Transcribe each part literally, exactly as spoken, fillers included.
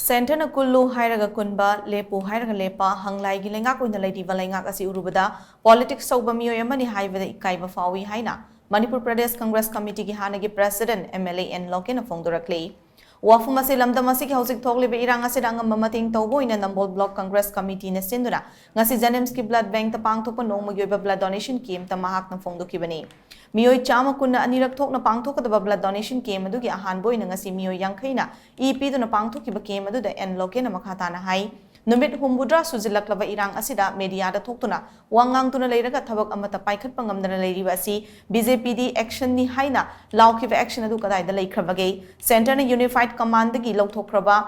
ꯁꯦꯟꯇꯔꯅ ꯀꯨꯜꯂꯨ ꯍꯥꯏꯔꯒ ꯀꯨꯟꯕ, ꯂꯦꯞꯄꯨ ꯍꯥꯏꯔꯒ ꯂꯦꯞꯄ, ꯍꯪꯂꯥꯏꯒꯤ ꯂꯩꯉꯥꯛ ꯑꯣꯏꯅ ꯂꯩꯔꯤꯕ ꯂꯩꯉꯥꯛ ꯑꯁꯤ ꯎꯔꯨꯕꯗ ꯄꯣꯂꯤꯇꯤꯛꯁ ꯇꯧꯕ ꯃꯤꯑꯣꯏ ꯑꯃꯅꯤ ꯍꯥꯏꯕꯗ ꯏꯀꯥꯏꯕ ꯐꯥꯎꯏ ꯍꯥꯏꯅ ꯃꯅꯤꯄꯨꯔ ꯄ꯭ꯔꯗꯦꯁ ꯀꯪꯒ꯭ꯔꯦꯁ ꯀꯃꯤꯇꯤꯒꯤ ꯍꯥꯟꯅꯒꯤ president M L A N ꯂꯣꯀꯦꯟꯅ ꯐꯣꯡꯗꯣꯔꯛꯂꯤ꯫ ꯋꯥꯐꯝ ꯑꯁꯤ ꯂꯝꯗꯝ ꯑꯁꯤꯒꯤ ꯍꯧꯖꯤꯛ ꯊꯣꯛꯂꯤꯕ ꯏꯔꯥꯡ ꯑꯁꯤꯗ ꯑꯉꯝꯕ ꯃꯇꯦꯡ ꯇꯧꯕ ꯑꯣꯏꯅ ꯅꯝꯕꯣꯜ ꯕ꯭ꯂꯣꯛ ꯀꯪꯒ꯭ꯔꯦꯁ ꯀꯃꯤꯇꯤꯅ ꯁꯤꯟꯗꯨꯅ ꯉꯁꯤ ꯖꯦꯅꯤꯝꯁꯀꯤ ꯕ꯭ꯂꯗ ꯕꯦꯡꯛꯇ ꯄꯥꯡꯊꯣꯛꯄ ꯅꯣꯡꯃꯒꯤ ꯑꯣꯏꯕ ꯕ꯭ꯂꯗ ꯗꯣꯅꯦꯁꯟ ꯀꯦꯝꯞꯇ ꯃꯍꯥꯛꯅ ꯐꯣꯡꯗꯣꯛꯈꯤꯕꯅꯤ꯫ ꯃꯤꯑꯣꯏ ꯆꯥꯝꯃ ꯀꯨꯟꯅ ꯑꯅꯤꯔꯛ ꯊꯣꯛꯅ ꯄꯥꯡꯊꯣꯛꯀꯗꯕ ꯕ꯭ꯂꯗ ꯗꯣꯅꯦꯁꯟ ꯀꯦꯝꯞ ꯑꯗꯨꯒꯤ ꯑꯍꯥꯟꯕ ꯑꯣꯏꯅ ꯉꯁꯤ ꯃꯤꯑꯣꯏ ꯌꯥꯡꯈꯩꯅ ꯏ ꯄꯤꯗꯨꯅ ꯄꯥꯡꯊꯣꯛꯈꯤꯕ ꯀꯦꯝꯞ ꯑꯗꯨꯗ ꯑꯦꯟ ꯂꯣꯀꯦꯟꯅ ꯃꯈꯥ ꯇꯥꯅ ꯍꯥꯏ, ꯅꯨꯃꯤꯠ ꯍꯨꯝꯐꯨꯇꯔꯥ ꯁꯨꯖꯤꯜꯂꯛꯂꯕ ꯏꯔꯥꯡ ꯑꯁꯤꯗ ꯃꯦꯗꯤꯌꯥꯗ ꯊꯣꯛꯇꯨꯅ ꯋꯥ ꯉꯥꯡꯗꯨꯅ ꯂꯩꯔꯒ ꯊꯕꯛ ꯑꯃꯠꯇ ꯄꯥꯏꯈꯠꯄ ꯉꯝꯗꯅ ꯂꯩꯔꯤꯕ ꯑꯁꯤ ꯕꯤ ꯖꯦ ꯄꯤꯗꯤ ꯑꯦꯛꯁꯟꯅꯤ ꯍꯥꯏꯅ ꯂꯥꯎꯈꯤꯕ ꯑꯦꯛꯁꯟ ꯑꯗꯨ ꯀꯗꯥꯏꯗ ꯂꯩꯈ꯭ꯔꯕꯒꯦ? ꯁꯦꯟꯇꯔꯅ ꯌꯨꯅꯤꯐꯥꯏꯗ ꯀꯃꯥꯟꯗꯒꯤ ꯂꯧꯊꯣꯛꯈ꯭ꯔꯕ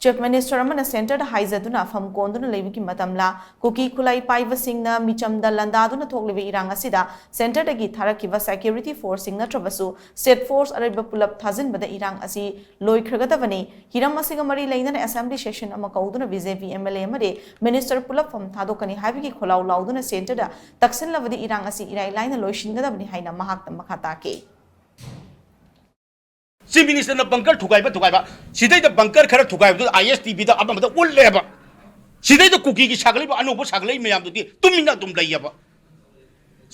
ꯆꯤꯐ ꯃꯤꯅꯤꯁꯇꯔ ꯑꯃꯅ ꯁꯦꯟꯇꯔꯗ ꯍꯥꯏꯖꯗꯨꯅ ꯐꯝ ꯀꯣꯟꯗꯨꯅ ꯂꯩꯕꯒꯤ ꯃꯇꯝꯂꯥ? ꯀꯨꯀꯤ ꯈꯨꯠꯂꯥꯏ ꯄꯥꯏꯕꯁꯤꯡꯅ ꯃꯤꯆꯝꯗ ꯂꯥꯟꯗꯥꯗꯨꯅ ꯊꯣꯛꯂꯤꯕ ꯏꯔꯥꯡ ꯑꯁꯤꯗ ꯁꯦꯟꯇꯔꯗꯒꯤ ꯊꯥꯔꯛꯈꯤꯕ ꯁꯦꯀ꯭ꯌꯨꯔꯤꯇꯤ ꯐꯣꯔꯁꯁꯤꯡ ꯅꯠꯇ꯭ꯔꯕꯁꯨ ꯁ꯭ꯇꯦꯠ ꯐꯣꯔꯁ ꯑꯔꯩꯕ ꯄꯨꯂꯞ ꯊꯥꯖꯤꯟꯕꯗ ꯏꯔꯥꯡ ꯑꯁꯤ ꯂꯣꯏꯈ꯭ꯔꯒꯗꯕꯅꯤ꯫ ꯍꯤꯔꯝ ꯑꯁꯤꯒ ꯃꯔꯤ ꯂꯩꯅꯅ ꯑꯦꯁꯦꯝꯕ꯭ꯂꯤ ꯁꯦꯁꯟ ꯑꯃ ꯀꯧꯗꯨꯅ B J P M L ꯑꯦ ꯑꯃꯗꯤ ꯃꯤꯅꯤꯁꯇꯔ ꯄꯨꯂꯞ ꯐꯝ ꯊꯥꯗꯣꯛꯀꯅꯤ ꯍꯥꯏꯕꯒꯤ ꯈꯣꯜꯂꯥꯎ ꯂꯥꯎꯗꯨꯅ ꯁꯦꯟꯇꯔꯗ ꯇꯛꯁꯤꯜꯂꯕꯗꯤ ꯏꯔꯥꯡ ꯑꯁꯤ ꯏꯔꯥꯏ ꯂꯥꯏꯅ ꯂꯣꯏꯁꯤꯟꯒꯗꯕꯅꯤ ꯍꯥꯏꯅ ꯃꯍꯥꯛꯅ ꯃꯈꯥ ꯇꯥꯈꯤ꯫ ꯆꯤꯐ ꯃꯤꯅꯤꯁꯇꯔꯅ ꯕꯪꯀꯔ ꯊꯨꯒꯥꯏꯕ ꯊꯨꯒꯥꯏꯕ, ꯁꯤꯗꯩꯗ ꯕꯪꯀꯔ ꯈꯔ ꯊꯨꯒꯥꯏꯕꯗꯨ ꯑꯥꯏ ꯑꯦꯁ ꯇꯤ ꯚꯤꯗ ꯑꯃ ꯑꯃꯗ ꯎꯠꯂꯦꯕ꯫ ꯁꯤꯗꯩꯗ ꯀꯨꯀꯤꯒꯤ ꯁꯥꯒꯠꯂꯛꯏꯕ ꯑꯅꯧꯕ ꯁꯥꯒꯠꯂꯛꯏ ꯃꯌꯥꯝꯗꯨꯗꯤ ꯇꯨꯃꯤꯟꯅ ꯑꯗꯨꯝ ꯂꯩꯌꯦꯕ꯫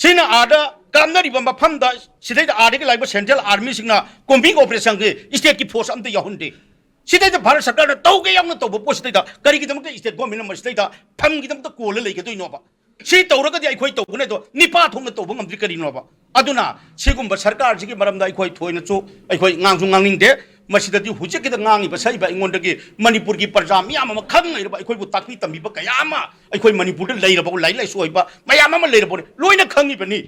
ꯁꯤꯅ ꯑꯥꯗ ꯀꯥꯞꯅꯔꯤꯕ ꯃꯐꯝꯗ ꯁꯤꯗꯩꯗ ꯑꯥꯗꯒꯤ ꯂꯥꯛꯏꯕ ꯁꯦꯟꯇ꯭ꯔꯦꯜ ꯑꯥꯔꯃꯤꯁꯤꯡꯅ ꯀꯣꯝꯕꯤꯡ ꯑꯣꯄꯔꯦꯁꯟꯒꯤ ꯁ꯭ꯇꯦꯠꯀꯤ ꯐꯣꯔꯁ ꯑꯝꯇ ꯌꯥꯎꯍꯟꯗꯦ꯫ ꯁꯤꯗꯩꯗ ꯚꯥꯔꯠ ꯁꯔꯀꯥꯔꯅ ꯇꯧꯒꯦ ꯌꯥꯎꯅ ꯇꯧꯕ ꯄꯣꯠꯁꯤꯗꯩꯗ ꯀꯔꯤꯒꯤꯗꯃꯛꯇ ꯁ꯭ꯇꯦꯠ ꯒꯣꯔꯃꯦꯟꯅ ꯃꯁꯤꯗꯩꯗ ꯐꯝꯒꯤꯗꯃꯛꯇ ꯀꯣꯜꯂ ꯂꯩꯒꯗꯣꯏꯅꯣꯕ? ꯁꯤ ꯇꯧꯔꯒꯗꯤ ꯑꯩꯈꯣꯏ ꯇꯧꯕꯅꯦ ꯑꯗꯣ ꯅꯤꯄꯥ ꯊꯣꯛꯅ ꯇꯧꯕ ꯉꯝꯗ꯭ꯔꯤ ꯀꯔꯤꯅꯣꯕ? ꯑꯗꯨꯅ ꯁꯤꯒꯨꯝꯕ ꯁꯔꯀꯥꯔꯁꯤꯒꯤ ꯃꯔꯝꯗ ꯑꯩꯈꯣꯏ ꯊꯣꯏꯅꯁꯨ ꯑꯩꯈꯣꯏ ꯉꯥꯡꯁꯨ ꯉꯥꯡꯅꯤꯡꯗꯦ꯫ ꯃꯁꯤꯗꯗꯤ ꯍꯧꯖꯤꯛꯀꯤꯗ ꯉꯥꯡꯉꯤꯕ ꯁꯛꯏꯕ ꯑꯩꯉꯣꯟꯗꯒꯤ ꯃꯅꯤꯄꯨꯔꯒꯤ ꯄ꯭ꯔꯖꯥ ꯃꯤꯌꯥꯝ ꯑꯃ ꯈꯪ ꯂꯩꯔꯕ ꯑꯩꯈꯣꯏꯕꯨ ꯇꯥꯛꯄꯤ ꯇꯝꯕꯤꯕ ꯀꯌꯥ ꯑꯃ ꯑꯩꯈꯣꯏ ꯃꯅꯤꯄꯨꯔꯗ ꯂꯩꯔꯕ ꯂꯥꯏꯔꯤꯛ ꯂꯥꯏꯁꯨ ꯑꯣꯏꯕ ꯃꯌꯥꯝ ꯑꯃ ꯂꯩꯔꯕꯅꯤ, ꯂꯣꯏꯅ ꯈꯪꯉꯤꯕꯅꯤ꯫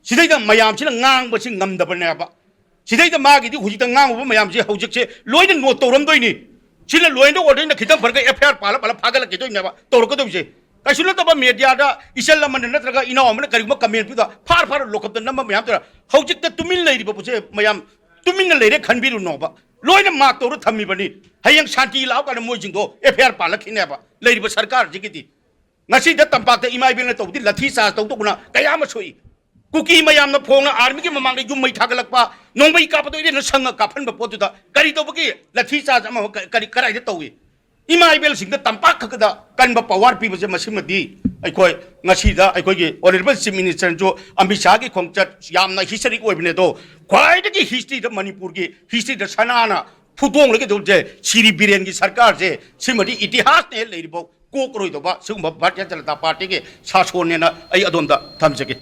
ꯁꯤꯗꯩꯗ ꯃꯌꯥꯝꯁꯤꯅ ꯉꯥꯡꯕꯁꯤ ꯉꯝꯗꯕꯅꯦꯕ꯫ ꯁꯤꯗꯩꯗ ꯃꯥꯒꯤꯗꯤ ꯍꯧꯖꯤꯛꯇ ꯉꯥꯡꯉꯨꯕ ꯃꯌꯥꯝꯁꯦ ꯍꯧꯖꯤꯛꯁꯦ ꯂꯣꯏꯅ ꯅꯣꯠ ꯇꯧꯔꯝꯗꯣꯏꯅꯤ꯫ ꯁꯤꯅ ꯂꯣꯏꯅ ꯑꯣꯔꯗꯔꯅ ꯈꯤꯇꯪ ꯐꯔꯒ ꯑꯦꯐ ꯑꯥꯏ ꯑꯥꯔ ꯄꯥꯜꯂ ꯄꯥꯜꯂ ꯐꯥꯒꯠꯂꯛꯈꯤꯗꯣꯏꯅꯦꯕ ꯇꯧꯔꯛꯀꯗꯧꯔꯤꯁꯦ꯫ ꯀꯩꯁꯨ ꯅꯠꯇꯕ ꯃꯦꯗꯤꯌꯥꯗ ꯏꯆꯜ ꯑꯃꯅ ꯅꯠꯇ꯭ꯔꯒ ꯏꯅꯥꯎ ꯑꯃꯅ ꯀꯔꯤꯒꯨꯝꯕ ꯀꯃꯦꯟ ꯄꯤꯕꯗ ꯐꯥꯔ ꯐꯥꯔ ꯂꯣꯀꯞꯇ ꯅꯝꯕ ꯃꯌꯥꯝ ꯇꯧꯔ ꯍꯧꯖꯤꯛꯇ ꯇꯨꯃꯤꯟ ꯂꯩꯔꯤꯕ ꯄꯣꯠꯁꯦ ꯃꯌꯥꯝ ꯇꯨꯃꯤꯟꯅ ꯂꯩꯔꯦ ꯈꯟꯕꯤꯔꯨꯅꯣꯕ꯫ ꯂꯣꯏꯅ ꯃꯥꯔꯛ ꯇꯧꯔ ꯊꯝꯃꯤꯕꯅꯤ꯫ ꯍꯌꯦꯡ ꯁꯥꯟꯇꯤ ꯂꯥꯛꯑꯀꯥꯟꯗ ꯃꯣꯏꯁꯤꯡꯗꯣ ꯑꯦꯐ ꯑꯥꯏ ꯑꯥꯔ ꯄꯥꯜꯂꯛꯈꯤꯅꯦꯕ ꯂꯩꯔꯤꯕ ꯁꯔꯀꯥꯔꯁꯤꯒꯤꯗꯤ꯫ ꯉꯁꯤꯗ ꯇꯝꯄꯥꯛꯇ ꯏꯃꯥ ꯏꯕꯦꯜꯅ ꯇꯧꯕꯗꯤ ꯂꯊꯤ ꯆꯥꯔꯖ ꯇꯧꯗꯧꯅ ꯀꯌꯥ ꯑꯃ ꯁꯣꯛꯏ꯫ ꯀꯨꯀꯤ ꯃꯌꯥꯝꯅ ꯐꯣꯡꯅ ꯑꯥꯔꯃꯤꯒꯤ ꯃꯃꯥꯡꯗ ꯌꯨꯝ ꯃꯩ ꯊꯥꯒꯠꯂꯛꯄ, ꯅꯣꯡꯃꯩ ꯀꯥꯞꯄꯗꯣ ꯏꯔꯦꯟꯅ ꯁꯪꯉ ꯀꯥꯞꯍꯟꯕ ꯄꯣꯠꯇꯨꯗ ꯀꯔꯤ ꯇꯧꯕꯒꯤ ꯂꯊꯤ ꯆꯥꯔꯖ ꯑꯃ ꯀ-, ꯀꯔꯤ, ꯀꯗꯥꯏꯗ ꯇꯧꯏ? ꯏꯃꯥ ꯏꯕꯦꯜꯁꯤꯡꯗ ꯇꯝꯄꯥꯛ ꯈꯛꯇꯗ ꯀꯟꯕ ꯄꯋꯥꯔ ꯄꯤꯕꯁꯦ, ꯃꯁꯤꯃꯗꯤ ꯑꯩꯈꯣꯏ ꯉꯁꯤꯗ ꯑꯩꯈꯣꯏꯒꯤ ꯑꯣꯅꯔꯦꯕꯜ ꯆꯤꯐ ꯃꯤꯅꯤꯁꯇꯔꯁꯨ ꯑꯃꯤꯠ ꯁꯥꯍꯒꯤ ꯈꯣꯡꯆꯠ ꯌꯥꯝꯅ ꯍꯤꯁꯇꯣꯔꯤꯛ ꯑꯣꯏꯕꯅꯦ꯫ ꯑꯗꯣ ꯈ꯭ꯋꯥꯏꯗꯒꯤ ꯍꯤꯁꯇ꯭ꯔꯤꯗ, ꯃꯅꯤꯄꯨꯔꯒꯤ ꯍꯤꯁꯇ꯭ꯔꯤꯗ ꯁꯅꯥꯅ ꯐꯨꯗꯣꯡꯂꯒꯗꯧꯕꯁꯦ ꯁꯤꯔꯤ ꯕꯤꯔꯦꯟꯒꯤ ꯁꯔꯀꯥꯔꯁꯦ, ꯁꯤꯃꯗꯤ ꯏꯇꯤꯍꯥꯁꯅ ꯍꯦꯛ ꯂꯩꯔꯤꯕꯧ ꯀꯣꯛꯀꯔꯣꯏꯗꯧꯕ ꯁꯤꯒꯨꯝꯕ ꯚꯥꯔꯇꯤꯌ ꯖꯅꯇꯥ ꯄꯥꯔꯇꯤꯒꯤ ꯁꯥꯁꯣꯟꯅꯦꯅ ꯑꯩ ꯑꯗꯣꯝꯗ ꯊꯝꯖꯒꯦ꯫